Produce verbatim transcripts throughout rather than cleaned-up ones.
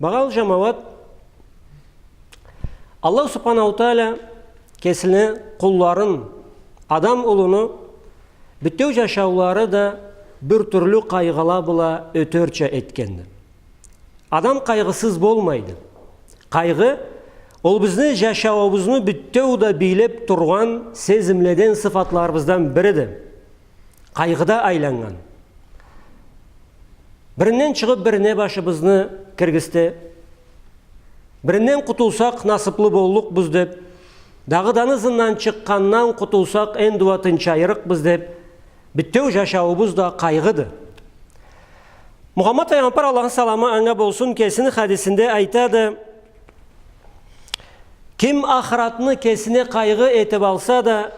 Багъалы жамауат, Аллаху Субханаху Тааля кесини къулларын, адам улуну, бютеу жашаулары да бир тюрлю къайгъыла бла ётерча этгенди. Адам къайгъысыз болмайды. Къайгъы, ол бизни жашауубузну бютеу да бийлеп тургъан сезимледен, сыфатларыбыздан бириди. Къайгъыда айланнган. Биринден чыгъып, бирине башыбызны киргизте. Биринден къутулсакъ, насыплы боллукъбуз деп, дагъыдан ызындан чыкъгъандан къутулсакъ, энди уа тынчайырыкъбыз деп, бютеу жашауубуз да къайгъыды. Мухаммад файгъамбар, Аллахны саламы анга болсун, кесини хадисинде айтады: «Ким ахыратны кесине къайгъы этип алса да,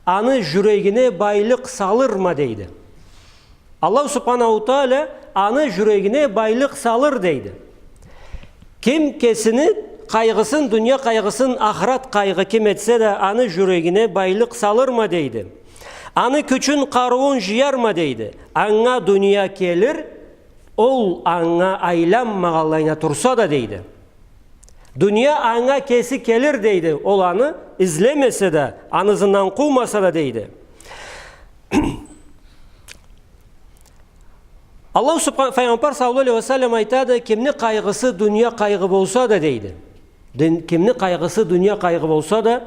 аны жюрегине байлыкъ салырма», — дейди. Аллаху Субханаху Тааля аны жюрегине байлыкъ салыр, дейди. Ким кесини къайгъысын, дуния къайгъысын ахырат къайгъы ким этсе да, аны жюрегине байлыкъ салырма, дейди. Аны кючюн, къарыуун жыярма, дейди. Анга дуния келир, ол анга айланмагъанлайына турса да, дейди. Дуния анга кеси келир, дейди. Ол аны излемесе да, аны ызындан къуумаса да, дейди. Аллаху Субхан-, файгъамбар саллаллаху алейхи ва саллам айтады: «Кимни къайгъысы дуния къайгъы болса да, — дейди, — дин-, кимни къайгъысы дуния къайгъы болса да,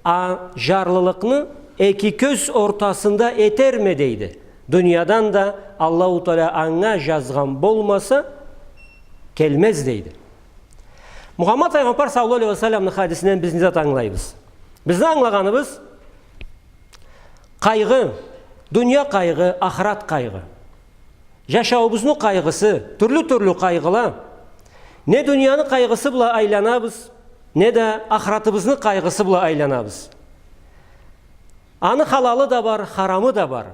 а, жарлылыкъны эки кёз ортасында этерме, — дейди. — Дуниядан да Аллаху Тааля анга жазгъан болмаса, келмез», — дейди. Мухаммад файгъамбар саллаллаху алейхи ва салламны хадисинден биз не зат ангылайбыз? Бизни ангылагъаныбыз, къайгъы, дуния къайгъы, ахырат къайгъы. Жашауубузну къайгъысы, тюрлю-тюрлю къайгъыла. Не дунияны къайгъысы бла айланабыз, не да ахыратыбызны къайгъысы бла айланабыз. Аны халалы да бар, харамы да бар.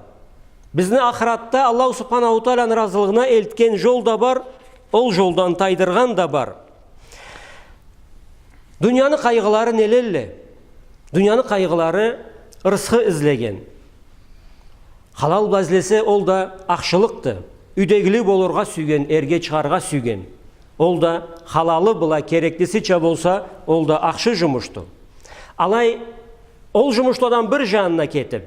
Бизни ахыратда Аллаху Субханаху Тааляны разылыгъына элтген жол да бар, ол жолдан тайдыргъан да бар. Дунияны къайгъылары нелелле? Дунияны къайгъылары — ырысхы излеген. Халал бла излесе, ол да ахшылыкъды. Юйдегили болургъа сюйген, эрге чыгъаргъа сюйген, ол да халалы бла, кереклисича болса, ол да ахшы жумушду. Алай, ол жумушладан бир жанына кетип,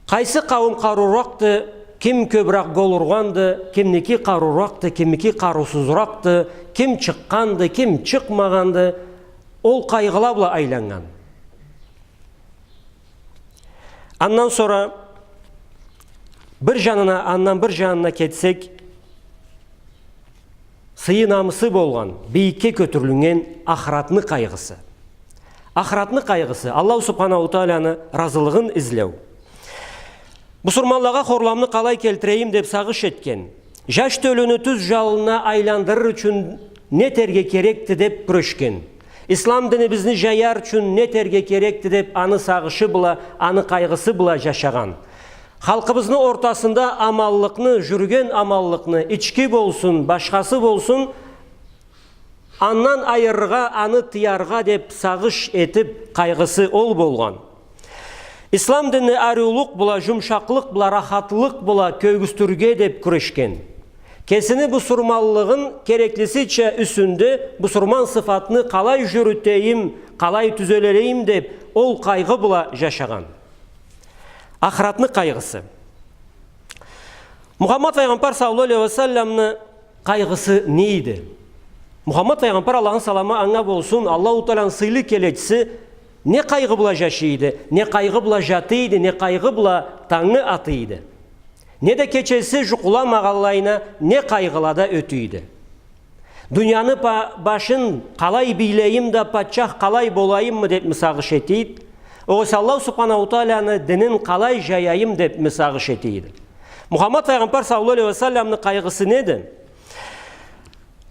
къайсы къауум къарыуракъды, ким кёбюрек гол ургъанды, кимники къарыуракъды, кимники къарыусузуракъды, ким чыкъгъанды, ким чыкъмагъанды, ол къайгъыла бла айланнган. Андан сора бир жанына, андан бир жанына кетсек, сыйы-намысы болгъан, бийикге кётюрюлген ахыратны къайгъысы. Ахыратны къайгъысы, Аллаху Субханаху Тааляны разылыгъын излеу. Бусурманлагъа хорламны къалай келтирейим деп сагъыш этген. Жаш тёлюню тюз жалына айландырыр ючюн не этерге керекди деп кюрешген. Ислам динибизни жаяр ючюн не этерге керекди деп, аны сагъышы бла, аны къайгъысы бла жашагъан. Халкъыбызны ортасында аманлыкъны, жюрюген аманлыкъны, ички болсун, башхасы болсун, андан айырыргъа, аны тыяргъа деп сагъыш этип, къайгъысы ол болгъан. Ислам динни ариулукъ бла, жумшакълыкъ бла, рахатлыкъ бла кёргюзтюрге деп кюрешген. Кесини бусурманлыгъын кереклисича юсюнде бусурман сыфатны къалай жюрютейим, къалай тюзелейим деп, ол къайгъы бла жашагъан. Ахыратны къайгъысы. Мухаммад файгъамбар саллаллаху алейхи ва салламны къайгъысы не эди? Мухаммад файгъамбар, Аллахны саламы анга болсун, Аллаху Тааляны сыйлы келечиси, не къайгъы бла жашай эди, не къайгъы бла жатый эди, не къайгъы бла тангы атый эди, не да кечеси жукъуламагъанлайына не къайгъылада ётюй эди. Дунияны па-, башын къалай бийлейим да, патчах къалай болайыммы депми сагъыш этий эди. Огъесе Аллаху Субханаху Тааляны динин къалай жаяйым депми сагъыш этий эди. Мухаммад файгъамбар саллаллаху алейхи ва салламны къайгъысы не эди?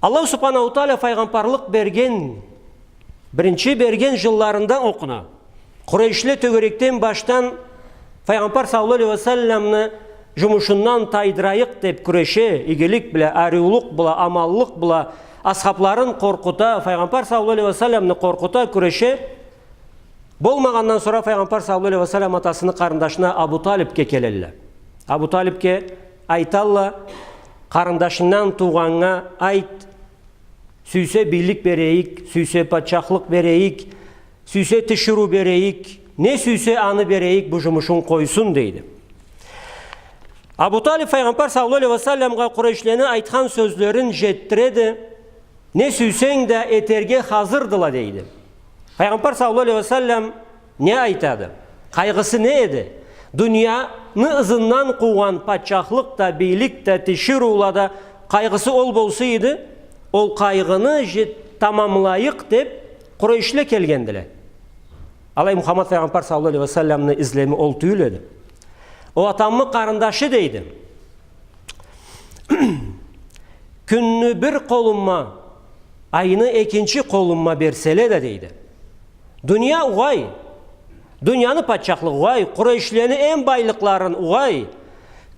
Аллаху Субханаху Тааля файгъамбарлыкъ берген, биринчи берген жылларында окъуна, къурейшле тёгерекден башдан файгъамбар саллаллаху алейхи ва салламны жумушундан тайдырайыкъ деп кюреше, игилик бла, ариулукъ бла, аманлыкъ бла, асхабларын къоркъута, файгъамбар саллаллаху алейхи ва салламны къоркъута кюреше. Болмагъандан сора файгъамбар саллаллаху алейхи ва саллам атасыны къарындашына Абу Талибге келелле. Абу Талибге айталла: Къарындашынгдан туугъаннга айт, сюйсе бийлик берейик, сюйсе патчахлыкъ берейик, сюйсе тиширыу берейик, не сюйсе аны берейик, бу жумушун къойсун, дейди. Абу Талиб Файгъамбар саллаллаху алейхи ва салламгъа Къурайшлени айтхан сёзлерин жетдиреди. Не сюйсенг да этерге хазырдыла, дейди. Файгъамбар саллаллаху алейхи ва саллам не айтады? Къайгъысы не эди? Дунияны ызындан къуугъан патчахлыкъ да, бийлик да, тиширыула да, къайгъысы ол болса эди, ол къайгъыны же-, тамамлайыкъ деп Къурайшле келгендиле. Алай Мухаммад Файгъамбар саллаллаху алейхи ва салламны излеми ол тюйюл эди. Ол атамы къарындашы, дейди. Кюнню бир къолумма, айны экинчи къолумма берселе да, дейди. Дуния угъай, дунияны патчахлыгъы угъай, Къурайшлени эм байлыкъларын угъай,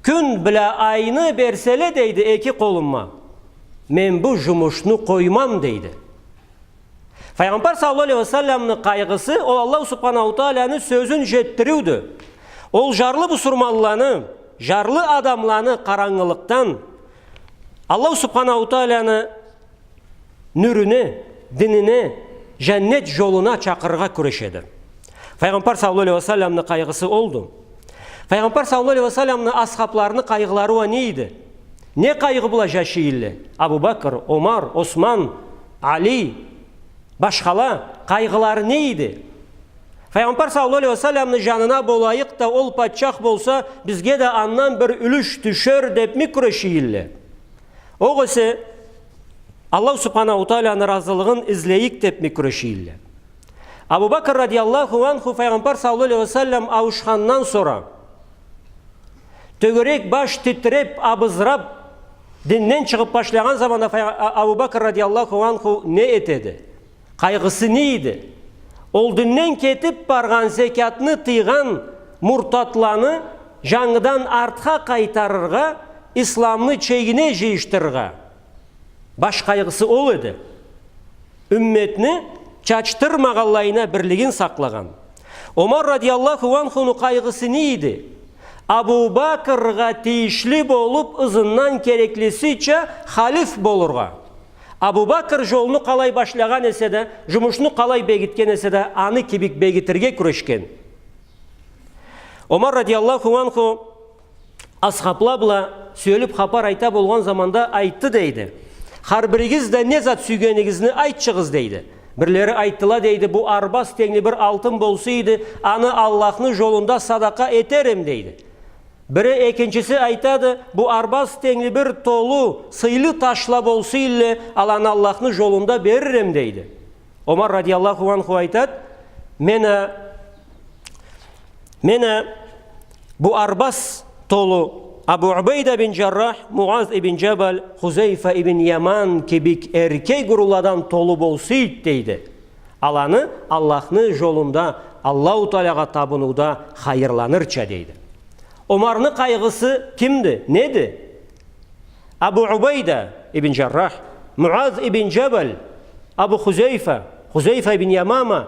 кюн бла айны берселе, дейди, эки къолумма, мен бу жумушну къоймам, дейди. Файгъамбар саллаллаху алейхи ва салламны къайгъысы, ол Аллаху субханаху тааланы сёзюн жетдириудю. Ол жарлы бусурманланы, жарлы адамланы къарангылыкъдан Аллаху субханаху тааланы нюрюне, динине, жаннет жолуна чакъырыргъа кюрешеди. Файгъамбар саллаллаху алейхи ва салламны къайгъысы олду. Файгъамбар саллаллаху алейхи ва салламны асхабларыны къайгъылары уа не эди? Не къайгъы бла жашай эдиле? Абу Бакр, Омар, Осман, Али, башхала къайгъылары не эди? Файгъамбар саллаллаху алейхи ва салламны жанына болайыкъ да, ол патчах болса, бизге да андан бир юлюш тюшер депми кюрешей эдиле? Огъесе Аллаху субханаху тааланы ыразылыгъын излейик депми кюрешей эдиле? Абу Бакр радияллаху анху Файгъамбар саллаллаху алейхи ва саллам ауушхандан сора, тёгерек баш титиреп, абызырап, динден чыгъып башлагъан заманда Фай-, А-, Абу Бакр радияллаху анху не этеди? Къайгъысы не эди? Ол динден кетип баргъан, зекятны тыйгъан муртатланы жангыдан артха къайтарыргъа, исламны чегине жыйышдырыргъа. Баш къайгъысы ол эди. Юмметни чачдырмагъанлайына бирлигин сакълагъан. Омар радияллаху анхуну къайгъысы не эди? Абу Бакргъа тийишли болуп, ызындан кереклисича халиф болургъа. Абу Бакр жолну къалай башлагъан эсе да, жумушну къалай бегитген эсе да, аны кибик бегитирге кюрешген. Омар радияллаху анху асхабла бла сюелип хапар айта болгъан заманда айтды, дейди. Хар биригиз да не зат сюйгенигизни айтчыгъыз, дейди. Бирлери айтдыла, дейди, бу арбаз тенгли бир алтын болса эди, аны Аллахны жолунда садакъа этер эм, дейди. Бири, экинчиси айтады, бу арбаз тенгли бир толу сыйлы ташла болса эдиле, аланы Аллахны жолунда берир эм, дейди. Омар радияллаху анху айтады, мен а, мен а бу арбаз толу Абу Убайда бин Жаррах, Муаз ибн Жабал, Хузайфа ибн Яман кибик эркек уруладан толу болса эди, дейди. Аланы Аллахны жолунда, Аллаху Таалагъа табыныуда хайырланырча, дейди. Омарны къайгъысы кимди, неди? Абу Убайда ибн Жаррах, Муаз ибн Жабал, Абу Хузайфа, Хузайфа ибн Ямама,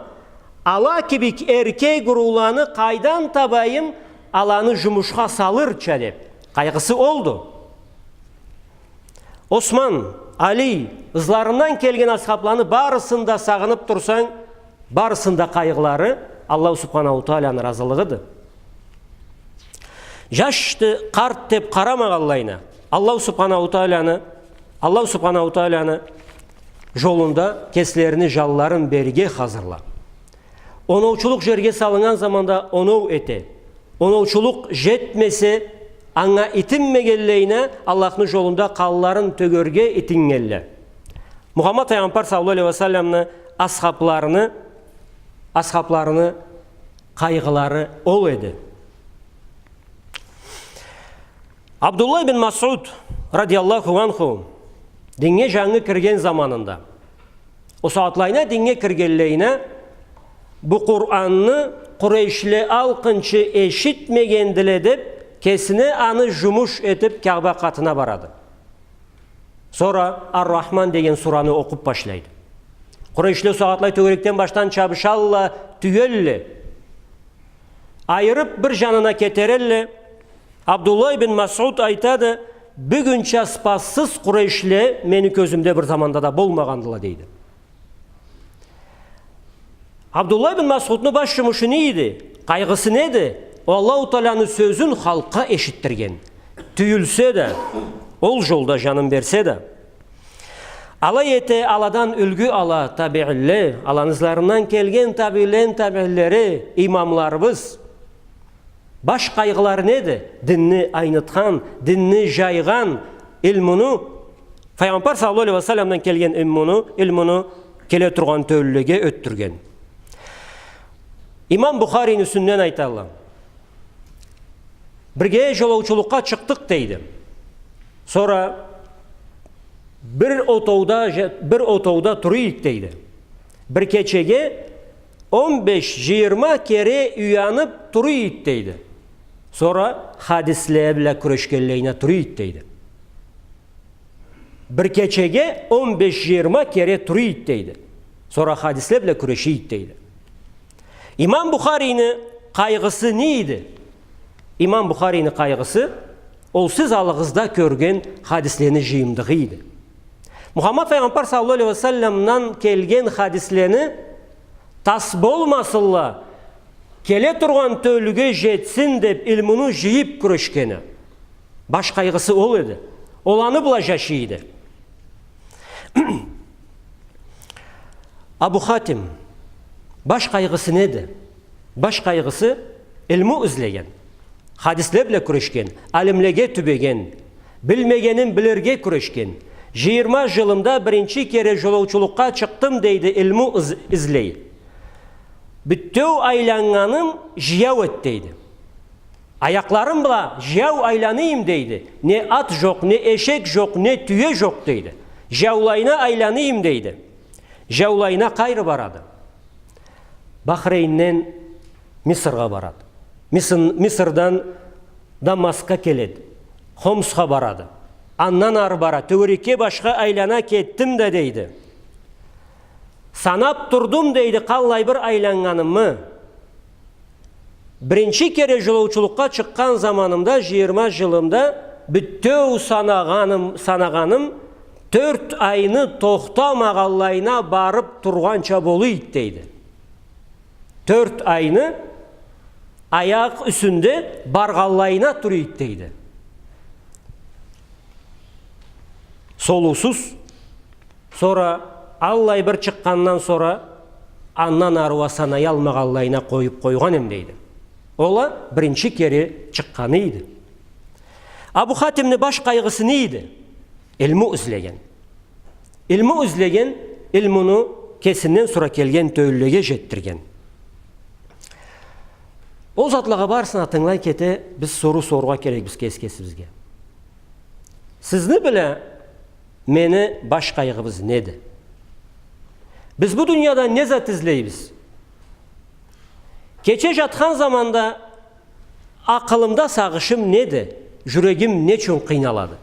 ала кибик эркек урууланы къайдан табайым, аланы жумушха салырча деп, къайгъысы олду. Осман, Али, ызларындан келген асхабланы барысын да сагъынып турсанг, барысыны да къайгъылары Аллаху Субханаху Тааланы ыразылыгъыды. Жашды, къарт деп къарамагъанлайына, Аллаху Субханаху Тааланы, Аллаху Субханаху Тааланы жолунда кеслерини жанларын берирге хазырла. Оноучулукъ жерге салыннган заманда оноу эте. Оноучулукъ жетмесе, анга итинмегенлейине, Аллахны жолунда къанларын тёгерге итиннгенле. Мухаммад Пайгъамбар саллаллаху алейхи ва салламны асхабларыны, асхабларыны къайгъылары ол эди. Абдуллах ибн Масъуд радияллаху анху динге жангы кирген заманында, ол сагъатлайына динге киргенлейине, бу Къуранны къурейшле алкъынчы эшитмегендиле деп, кесине аны жумуш этип, Каъба къатына барады. Сора Ар-Рахман деген сураны окъуп башлайды. Къурейшле ол сагъатлай тёгерекден башдан чабышалла тюйюлле. Айырып бир жанына кетерелле. Абдуллах ибн Масъуд айтады, Бюгюнча спассыз къурейшле мени кёзюмде бир заманда да болмагъандыла, дейди. Абдуллах ибн Масъудну баш джумушу не эди? Къайгъысы неди? Аллаху Тааланы сёзюн халкъгъа эшитдирген. Тюйюлсе да, ол джолда джанын берсе да. Алай эте, аладан юлгю ала табиинле, аланы ызларындан келген табиинлени табиинлери, имамларыбыз. Баш къайгъылары неди? Динни айнытхан, динни джайгъан илмуну, Файгъамбар саллаллаху алейхи ва салламдан келген илмуну, илмуну келе тургъан тёлюлеге ётдюрген. Имам Бухарини юсюнден айталла. Бирге джолоучулукъгъа чыкъдыкъ, дейди. Сора бир отоуда, бир отоуда тура эдик, дейди. Бир кечеге он беш, джыйырма кере уянып тура эдик, дейди. Сора хадисле бла кюрешгенлейине тура эдик, дейди. Бир кечеге он беш, джыйырма кере тура эдик, дейди. Сора хадисле бла кюреше эдик, дейди. Имам Бухарини къайгъысы не эди? Имам Бухарини къайгъысы, ол сиз аллыгъызда кёрген хадислени джыйымдыгъы эди. Мухаммад Файгъамбар саллаллаху алейхи ва салламдан келген хадислени тас болмасынла, келе тургъан тёлюге джетсин деп, илмуну джыйып кюрешгени. Баш къайгъысы ол эди. Ол аны бла джашай эди. Абу Хатим, баш къайгъысы неди? Баш къайгъысы илму излеген, хадисле бла кюрешген, алимлеге тюбеген, билмегенин билирге кюрешген. Джыйырма джылымда биринчи кере джолоучулукъгъа чыкъдым, дейди, илму из-, излей. Бютеу айланнганым джыяу эди, дейди. Аякъларым бла джыяу айланыйым, дейди. Не ат джокъ, не эшек джокъ, не тюе джокъ, дейди. Джыяулайына айланыйым, дейди. Джыяулайына къайры барады? Бахрейнден Мисыргъа барады. Мисыр-, Мисырдан Дамаскха келеди. Хомсха барады. Андан ары барады. Тёгерекге башха айлана кетдим да, дейди. Санап турдум, дейди, къаллай бир айланнганымы. Биринчи кере джолоучулукъгъа чыкъгъан заманымда, джыйырма джылымда, бютеу санагъаным, санагъаным, тёрт айны тохтамагъанлайына барып тургъанча бола эди, дейди. Тёрт айны аякъ юсюнде баргъанлайына тура эди, дейди. Солуусуз. Сора аллай бир чыкъгъандан сора андан ары уа санаялмагъанлайына къоюп къойгъан эм, дейди. Ол а биринчи кере чыкъгъаны эди. Абу Хатимни баш къайгъысы не эди? Илму излеген. Илму излеген, илмуну кесинден сора келген тёлюлеге джетдирген. Ол затлагъа барысына тынгылай кете, биз соруу сорургъа керекбиз кес-кесибизге. Сизни бла мени баш къайгъыбыз неди? Биз бу дунияда не зат излейбиз? Кече джатхан заманда акъылымда сагъышым неди? Джюрегим не ючюн къыйналады?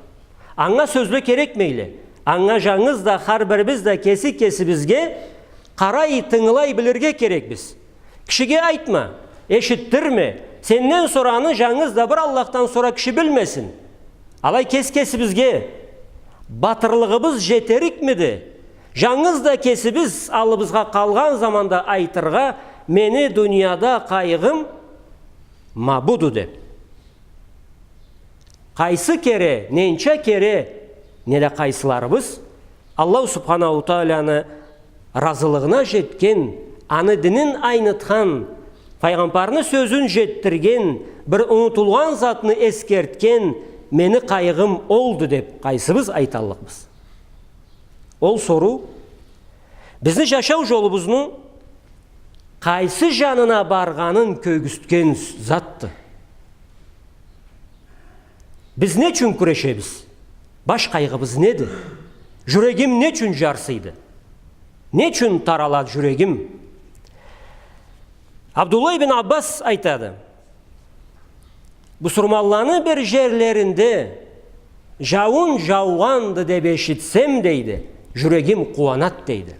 Анга сёзле керекмейле. Анга джангыз да, хар бирибиз да кеси-кесибизге къарай, тынгылай билирге керекбиз. Кишиге айтма, эшитдирме. Сенден сора аны джангыз да бир Аллахдан сора киши билмесин. Алай кес-кесибизге батырлыгъыбыз джетерикмиди? Джангыз да кесибиз аллыбызгъа къалгъан заманда айтыргъа: «Мени дунияда къайгъым ма буду», — деп. Къайсы кере, ненча кере, неда къайсыларыбыз Аллаху Субханаху Тааланы разылыгъына джетген, аны динин айнытхан, Файгъамбарны сёзюн джетдирген, бир унутулгъан затны эсгертген, «Мени къайгъым олду», — деп къайсыбыз айталлыкъбыз? Ол соруу бизни джашау джолубузну къайсы джанына баргъанын кёргюзтген затды. Биз не ючюн кюрешебиз? Баш къайгъыбыз неди? Джюрегим не ючюн джарсыйды? Не ючюн таралады джюрегим? Абдуллах ибн Аббас айтады: «Бусурманланы бир джерлеринде джауун джаугъанды деп эшитсем, — дейди, — джюрегим къууанады», — дейди.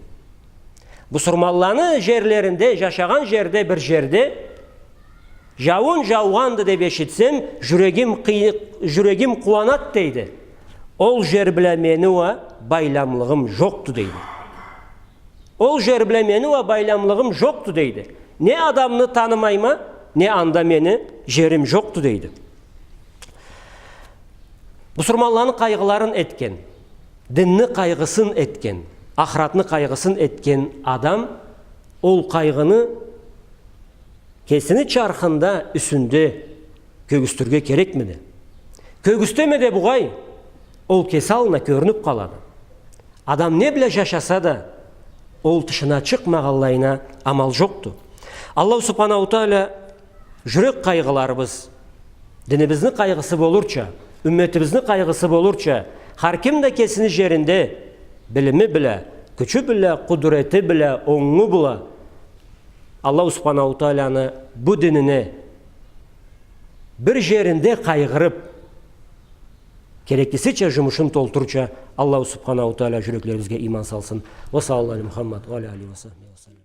Бусурманланы джерлеринде, джашагъан джерде, бир джерде джауун джаугъанды деп эшитсем, джюрегим къый-, джюрегим къууанады, дейди. Ол жер бла мени уа байламлыгъым жокъду, дейди. Ол жер бла мени уа байламлыгъым жокъду, дейди. Не адамны танымайма, не анда мени жерим жокъду, дейди. Бусурманланы къайгъыларын этген, динни къайгъысын этген, ахыратны къайгъысын этген адам ол къайгъыны кесини чархында, юсюнде кёргюзтюрге керекмиди? Кёргюзтеме да, бугъай, ол кеси аллына кёрюнюб къалады. Адам не бла жашаса да, ол тышына чыкъмагъанлайына амал жокъду. Аллаху Субханаху Тааля жюрек къайгъыларыбыз, динибизни къайгъысы болурча, юмметибизни къайгъысы болурча, хар ким да кесини жеринде, билими бла, кючю бла, къудурети бла, онгу бла, Аллаху Субханаху Тааляны бу динине бир жеринде къайгъырыб, кереклисича жумушун толтурурча, Аллаху Субханаху Тааля жюреклерибизге иман салсын. Уа саллаллаху аля Мухаммад уа аля алихи уа сахбихи уа саллам.